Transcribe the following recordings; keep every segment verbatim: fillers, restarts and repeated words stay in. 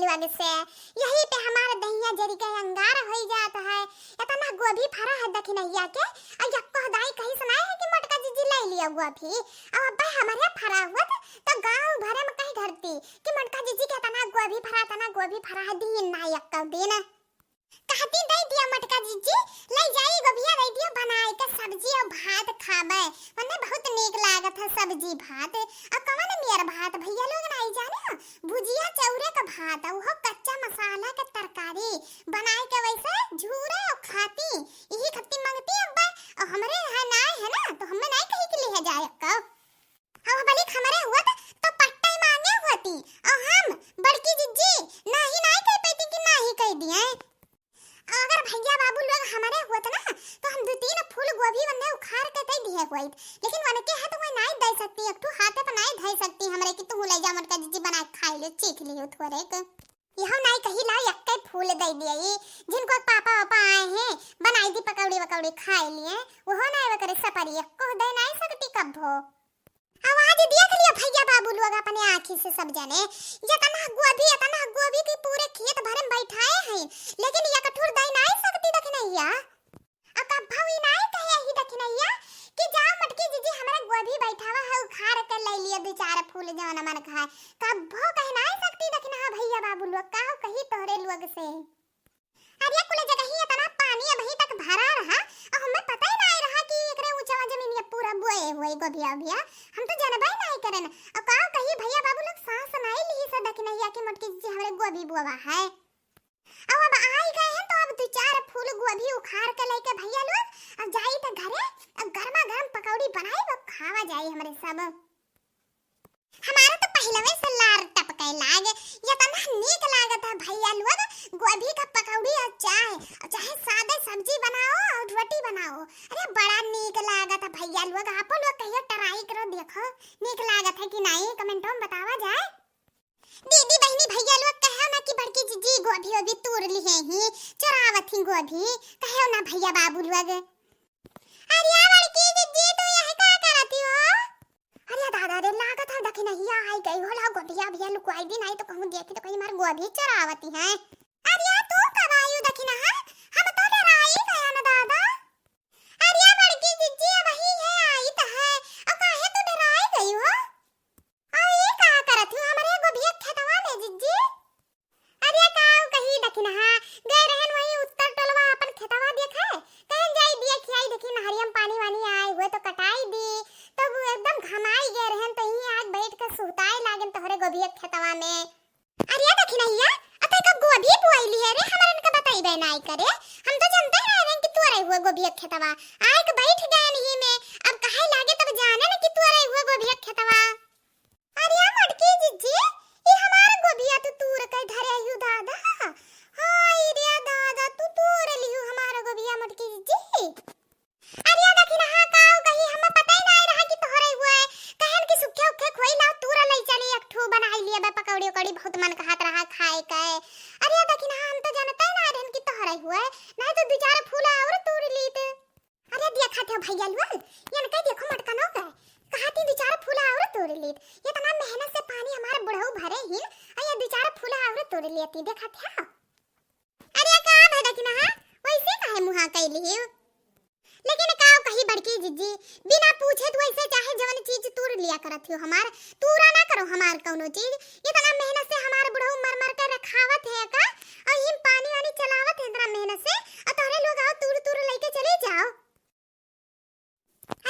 लोग से। यही पे हमार दहिया जरी के अंगार होई जात है। इतना गोभी फरा है दखिनहिया के, और यक्को दाई कहीं सुनाए है कि मोटका जिज्जी ले लिया गोभी। अब अब्बे हमरे फरा हुआ तो, तो गाँव भरे में कहीं धरती कि मोटका जिज्जी के इतना गोभी फरा, इतना गोभी फरा है, दिन ना यक्को दिन। कहती दे दिया मोटका जिज्जी, ले जाई गोभिया दे दियो बनाए के सब्जी और भात खाबे। मने बहुत नीक लागत है सब्जी भात। और कवन नियर भात भैया लोग नाई जाने, भुजिया चौरे का भात, उहो कच्चा मसाला के तरकारी बनाए के वैसे झूरे और खाती, यही खत्ती मंगती अब्बे। और हमरे यहाँ नाई है ना, तो हमें नाई कही के लिए जाए अक्का। हाँ, बलिक हमरे हुअत तो पट्टा ही मांगे होती, और हम बड़की जिज्जी नाही, नाही कह पाती कि नाही कह दिए। अगर भैया बाबू लोग हमरे हुअत ना, तो हम दो तीन फूल गोभी वन्ने उखाड़ के दे दिए होइत, लेकिन वनके है तो कोई नाही दे सकती, एक ठो हाथे पर नाही धे सकती हमरे कि तू ले जा मोटका जिज्जी बना के खाई ले, चीख लियो थोड़े के। यहो नाही कही ला, यक्के फूल दे दिए, जिनको पापा वापा आए हैं, बनाई दी पकौड़ी वकौड़ी खाए लिए, वो नाही वकरे सपरी, एको दे नाही सकती कब्बो। आवाज देख लियो भैया बाबू लोग अपने आँखी से सब जने, इतना गोभी, इतना गोभी की पूरे खेत भर में बैठाए हैं, लेकिन एक ठुर दे नाही सकती दखिनहिया। और कब्बो ई नाही कहे ही दखिनहिया कि जाओ मोटकी जिज्जी हमरे गोभी बैठावा है, उखाड़ के ले लियो दो चार फूल जवन मन खाए। कब्बो कहे नाही सकती दखिनहा भैया बाबू लोग, का कही तोहरे लोग से। अरे कुल जगह ही इतना पानी अभी तक भरा रहा और हमें पता ही नाही रहा कि एकरे ऊंचा जमीन ये पूरा बोए हुए गोभिया उभिया। हम तो जनबे नाही करेन। और का कही भैया बाबू लोग सांस नाही ली से दखिनहिया कि मोटकी जिज्जी हमरे गोभी बोवा है। अब, अब आई गए हैं तो अब दो चार फूल गोभी उखाड़ के लेके भैया लोग अब जाई तो घरे, अब गर्मा गर्म पकौड़ी बनाई, वो खावा जाई हमरे सब। हमारा तो पहलवे से लार टपके लागे, इतना नीक लागत है भैया लोग, गोभी का पकौड़ी और चाय, और चाहे सादे सब्जी बनाओ और रोटी बनाओ, अरे बड़ा नीक लागत है भैया लोग। आपो लोग कहियो try करो, देखो नीक लागत है कि नाही, comment में बतावा जाए। दीदी बहिनी भैया लोग कहो ना कि बड़की जिज्जी गोभी ओभी तूर लिहे ही, चोरावत ही गोभी, कहो ना भैया बाबू लोग। अरे बड़की जिज्जी तू यह का करती हो? अरे दादा रे, लागत है दखिनहिया आई गई होला, गोभिया भैया लुकवाई दी नाही तो कहूँ देखी तो कहीं मार गोभी चोरावती है। अरे तू कब आयु दखिनहा? हम तो डराई गया ना दादा। अरे बड़की जिज्जी, अबही है आई त है, और काहे तू डराई गई हो? और ये का करत हो हमरे गोभिया खेतवा में जिज्जी? अरे का कही दखिनहा, गए रहन वही उत्तर टोलवा अपन खेतवा देखे, कहन जाई दिया खियाई देखी नहरिया में पानी वानी आए हुए तो कटाई दी, तो वो एकदम घमाई गए रहन तो यहीं आग बैठ के सुहताए लागन तोहरे गोभिया खेतवा में। अरे दखिनहिया, अतई का गोभी बोइली है रे, हमरन का बतइबे नाई करे। हम तो जनते रहे रहे कि तोरे हुए गोभी खेतवा। आए के बैठ गए नहीं में, अब कहे लागे तब जाने न कि तोरे हुए गोभी खेतवा। अरे मोटकी जिज्जी, ई हमार गोभिया तू तूर के धरे हयू दादा। हाय रे दादा, तू तूर लिहू हमार गोभिया मोटकी जिज्जी। अरे दखिनहा, काऊ कही, हमें पता ही नाई रहा कि तोहरे हुए। कहन कि सुखे उखे खोई लाओ, तूरा लई चली, एक ठू बनाई लिए बे पकौड़ी उकौड़ी, बहुत मन कहत रहा खाए के। अरे दखिनहा, हम तो जानते ही नाई रहन कि तोहरे हुए, नाई तो दो चार फूला और तूर लीत। अरे देखा थे भैया लोग, यनके देखो मटकनो के, कहा थी दो चार फूला और तूर लीत। इतना मेहनत से पानी हमारे बुढ़ऊ भरे हिन, आ ये दो चार फूला और तूर लेती, देखा थे। अरे का भए दखिनहा, वैसे काहे मुहा कैली हियो? लेकिन काऊ कही बड़की जिज्जी, बिना पूछे तू ऐसे चाहे जवन चीज तूर लिया करत हियो हमार, तूरा ना करो हमार कौनो चीज। इतना मेहनत से हमार बुढ़ऊ मर मर के रखावत है का, और हिम पानी वानी चलावत है इतना मेहनत से, और तोहरे लोग आओ तूर तूर लेके चले जाओ।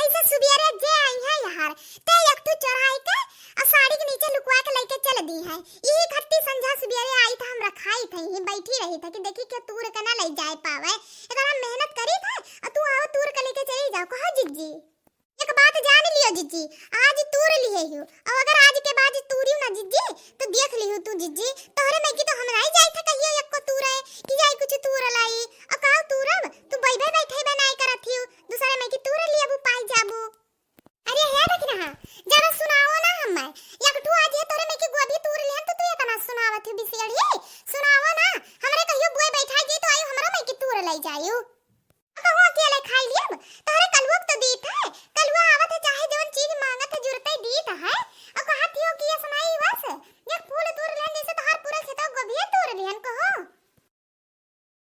ऐसे सुबेरे जे आई है यार, ते एक ठो चोराई के आ साड़ी के नीचे लुकवा के लेके चल दी है। यही खत्ती संझा सुबेरे आई था, हम रखाई थे, यही बैठी रही था कि देखी के तूर के ना ले जाए पावे। इतना मेहनत करी था, आ तू आओ तूर के लेके चली जाओ। कहो जिज्जी, एक बात जान लियो जिज्जी, आज तूर लिए हियो,